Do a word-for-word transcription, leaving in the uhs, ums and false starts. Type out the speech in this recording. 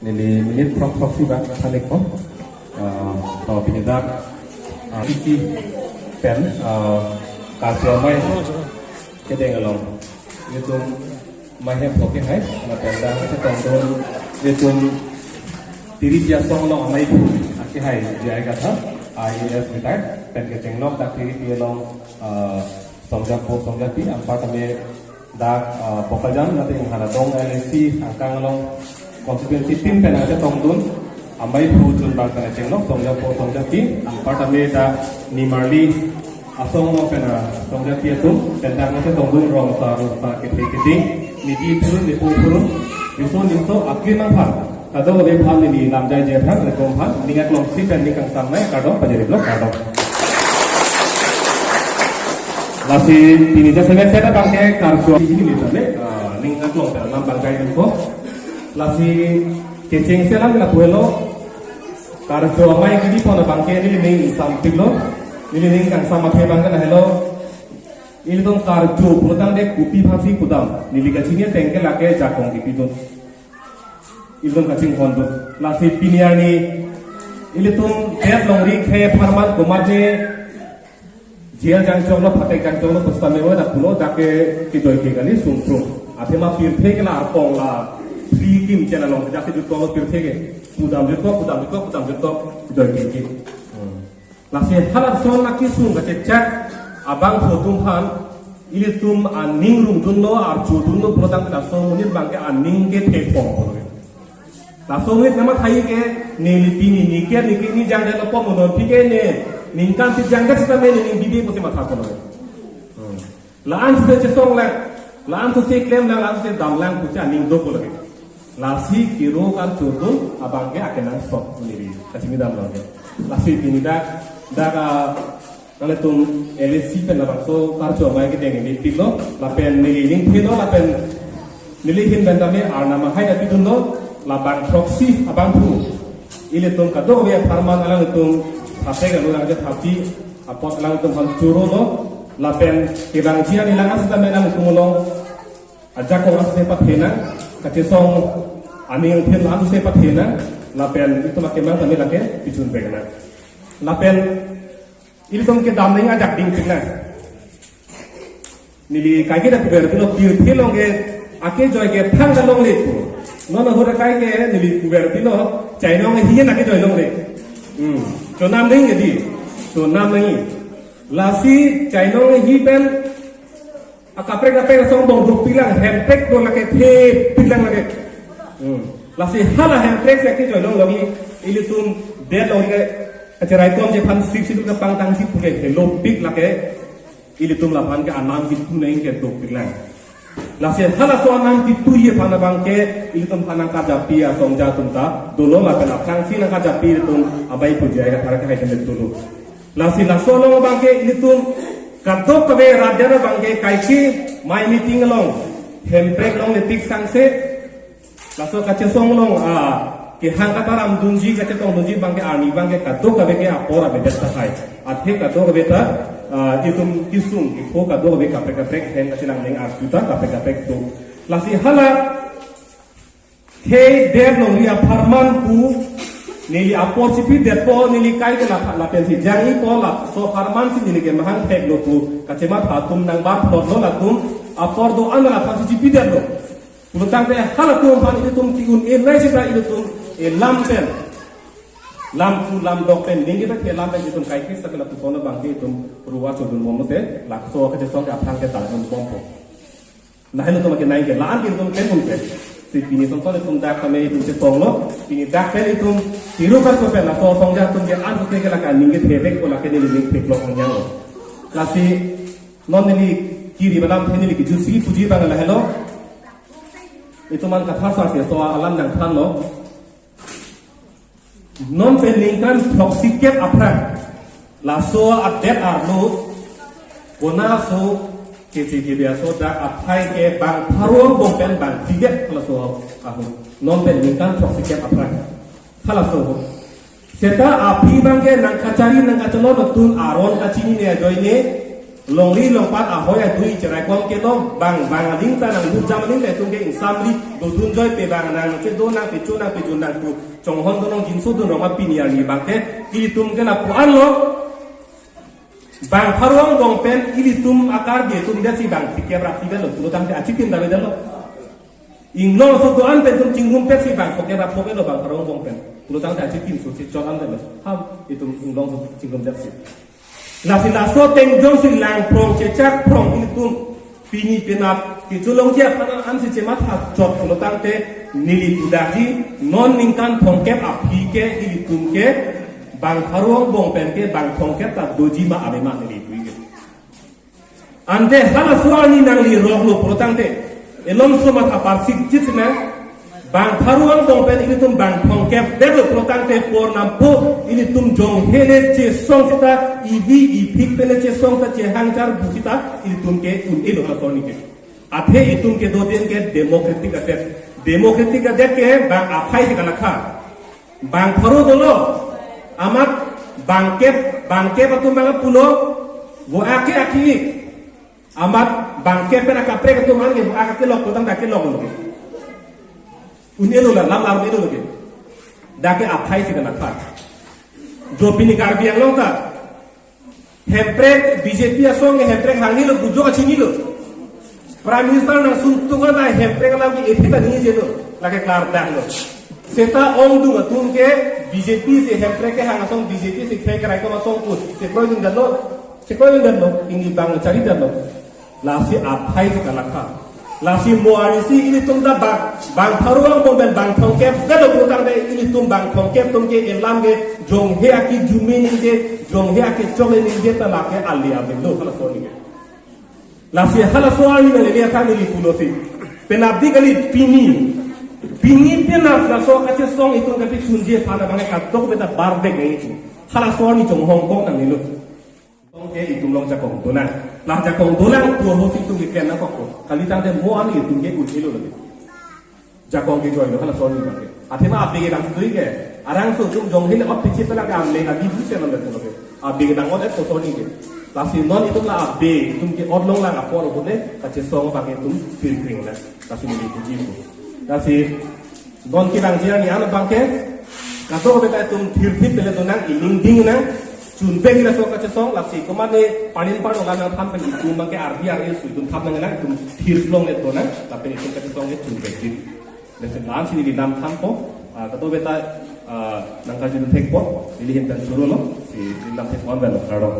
Neli minute throk throksi bak than-ikpo. Ah, to pini dak, ah, isi pen, ah, karcho amei kedeng along ilitum maihem pho kehai, lapen dak kachetongdun ilitum Tiripi asong along ameiphu akehai J I Kathar, I A S retired, pen kechenglok dak Tiripi along, ah, Songjapo Songjapi, anparta me dak, ah, Bokajan, mate Inghan Adong L A C angkang along constituency tin pen kachetongdun ameiphu chunbang pen kechenglok Songjapo Songjapi, anparta me dak nimarli asong along pen, ah, Songjapi atum, pen dak kachetongdun rong sar, rong sar, kethe kethe, niti thurun, nipu thurun, riso nimso, aklin aphan, kadokave aphan neli lamjaije aphan, rekom aphan, ning aklongsi pen ning kangsam nai, kardom pajirlo, kardom. Lasi pini jasemet seta abangke karcho hini tame, ah, ning aklong pen lam bang kai ko. Lasi kechengsi alam lapu helo. Karcho amei kidi pon abangke neli ning sampiklo. Neli ning kangsam athe abangke lahelo. Ilitum karcho pulotangte kopi aphansi kedam. Neli kachini ateng ke lake jakong kipidun. Ilitum kachinghondun. Lasi pini arni ilitum det longri khei apharman komatne jail jangchoklo, phatek jangchoklo, pusitame dak pulo, dak ke kedoike kali sungkrung. Athema pirthe ke la arpong la free kim chena long, dak ke jutko pirthe ke. Kedam jutko, kedam jutko, kedam jutko, kedoike ke. Hmm. Lasi halason akesung kachechak abangphu atum aphan ilitum aning rungdunlo, archodunlo pulotangte laso amonit abangke aning ke thepong pulo. Laso amonit namathai ke neli pini nike nike ni jangdetlo pu mo non aphi ke ne ningkan si jangdet sitame ne ning bibi pusi matha pulo. Hmm. La-an si chesonglang, la-an si klemlang, la-an si damlang pusi aning do pulo. Lasi kiro karchodun abangke akenangsot neli kachini damlo ke. Lasi pini dak, dak, ah, nanglitum L A C pen labangso karcho amei kedeng neli piklo, lapen neli ning philo, lapen neli ahin pen tame arnam ahai ta pidunlo, labang throksi abangphu ilitum kadokave apharman alanglitum phatek alu langje thapji apot alanglitum aphan chorolo, lapen kevangji ani lang asitame alanglitum along ajakong asose pathenang, kachesong aning angthin asose pathenang, lapen itum akemang tame lake pichun penang. Lapen ilitum kedam ning ajak dingpiknang. Neli kaike dak kuber pilo pirthe along ke akejoi ke thangta longle pu. Non ahut akai ke neli kuber pilo chainong ahi na kejoi longle. Hmm. Chonam ning ke di. Chonam ning. Lasi chainong ahi pen akaprek kaprek asong bong duk pilang, hemprek do lake thepiklang lake. Hmm. Lasi hala hemprek si akejoi long longji ilitum det longji ke kacheraikom je aphan sik sik kapangtangsi puke helopik lake ilitum laphan ke anam kitu neng ke dopiklang. Lasi halaso anam kituji aphan abangke ilitum aphan nangkarjapji asongja atum ta dolo lapen aphrangsi nangkarjapji ilitum abai puji ai kathar ke hai temet dolo. Lasi laso along abangke ilitum kadokave rat arat abangke kaike mei meeting along hemprek longle tik sangse laso kachesong along, ah, kehang kataram dunji kachetongdunji abangke arni abangke kadokave ke apor avedet tahai. Athe kadokave ta, ah, itum kesung kepho kadokave kaprek kaprek hem kachelang ning arju ta kaprek kaprek do. Lasi hala khei det longri apharman pu neli apor chipidetpo, neli kaike la, lapensi jangjipo, laso apharman si neli kemahang theklo pu kachematha atum nangbar thotlo, latum apor do-an la aphansi chipidetlo. Pulotangte halatum aphan ilitum ki-un-e nai seta ilitum elam pen, lamthu lamdok pen, ningje pen elam pen ilitum kaikis ta ke lapu kono abangke itum ruwa chodun bomlote, laso kachesong ke aphrang ke tangdun bompo. Lahai lo itum ke nai ke la-an ke itum pen un pen. Si pini songkol itum dak kami itum chetonglo, pini dak pen itum tiru kaso pen laso asongja atum ke an sute ke lake ningje thepek ko lake neli ning theklok angyanglo. Lasi non neli kiri balam the neli kijutsi puji abang lahelo. Itum an kathar sar si so alam nangthanlo. Non pen ningkan throksi kep aphrang laso adet arlo kona so keche kebe aso dak aphai ke bang pharo angbong pen bang tiget laso ahut. Non pen ningkan throksi kep aphrang. Halaso ahut. Seta aphi abangke nangkachari nangkachelon atum aron kachinine ajoine Longri longpat ahoi adui cherai kong ke lo, bang bang ading ta nang lujam ading ta itum ke ingsamri dodun joipe bang nang chedo nang pecho nang pejun nang pu chonghon do nang jinso do nang ma pini arni bang ke ilitum ke lapu-an lo. Bang pharo angbong pen ilitum akar di itum desi bang phikep rap tiga lo pulo tangte achitin dame dalo. Inglong so do-an pen itum chingrum pet si bang phokep rap phokep lo bang pharo angbong pen pulo tangte achitin so si chot an dame lo. Ham itum inglong so chingrum pet si. Lasi laso tengjong si lang prong chechak prong ilitum pini penap kecholongji aphan an si chematha chot pulo tangte neli pudakji non ningkan phongkep aphi ke ilitum ke bang pharo angbong pen ke bang phongkep ta doji ma ave ma neli pui ke. Ante halaso arni nangli rok lo pulo tangte elom so matha parsik chit sina bang pharo angbong pen ilitum bang phongkep det lo pulo tangte por nampo ilitum jonghe le chesong sita ivi iphik pen le chesong ta chehangchar bu sita ilitum ke un-e lo halaso arni ke. Athe itum kedo den ke democratic adet. Democratic adet ke bang aphai si kalakha. Bang pharo dolo. Amat bangkep, bangkep atum bang pulo. Vo ake aki. Amat bangkep pen akaprek atum an ke vo ake lok pulo tangte ake lok lo ke. Un-e lo la, lam lam un-e lo ke. Dak ke aphai si kalakha. Jo pini Karbi Anglong ta. Hemprek B J P asong ke hemprek hangni lo bujok achini lo. Prime Minister nang sung tunga na hemprek alam ke ethi ta ningje lo. Lake klardak lo. Seta ongdung atum ke B J P si hemprek kehang asong B J P si khei kerai koma asong put. Sekroi dun dan lo. Sekroi dun dan lo. Ini bang chari dan lo. Lasi aphai si kalakha. Lasi mo arni si ilitum ta bang, bang pharo angbong pen bang phongkep, gado putang de ilitum bang phongkep atum ke elam ke jonghe aki jume ningje, jonghe aki chokle ningje ta lake ali abin do halaso arni ke. Lasi halaso arni nang ili akan ili pulo si. Penap di kali pini. Pini penap laso kachesong itum kapi sunje phana bang katok beta barbek nang itum. Halaso arni chonghong kong nangnelo. Tong ke itum along jakong dolang. La jakong dolang pu ho si itum ke kena kok. Kali tangte mo arni itum ke un-e lo lagi. Jakong ke joi lo halaso arni bang ke. Athema abe ke bang sudui ke. Arang so itum jonghe le ot pichi pela ke amle ka di bu se lam betul ke. Abe ke bang ot et koso arni ke. Lasi non itum la abe itum ke ot long lang apor ko le kachesong bang itum pirkring la. Lasi neli puji pu. Lasi non kevangji arni an bang ke, kadokave ta itum thirthip pele donang, ining ding nang, chunbek ila so kachesong, lasi komatne panin parlo la nangthan pen itum bang ke ardi ardi su itum thap nang nang, itum thir long le donang, lapen itum kachesong ke chunbek ding. Lasi la-an si neli lam thanpo, ah, kadokave ta, ah, nangkarju thekpo, neli hem pen suru lo, si neli lam thekpo an lo, kardom.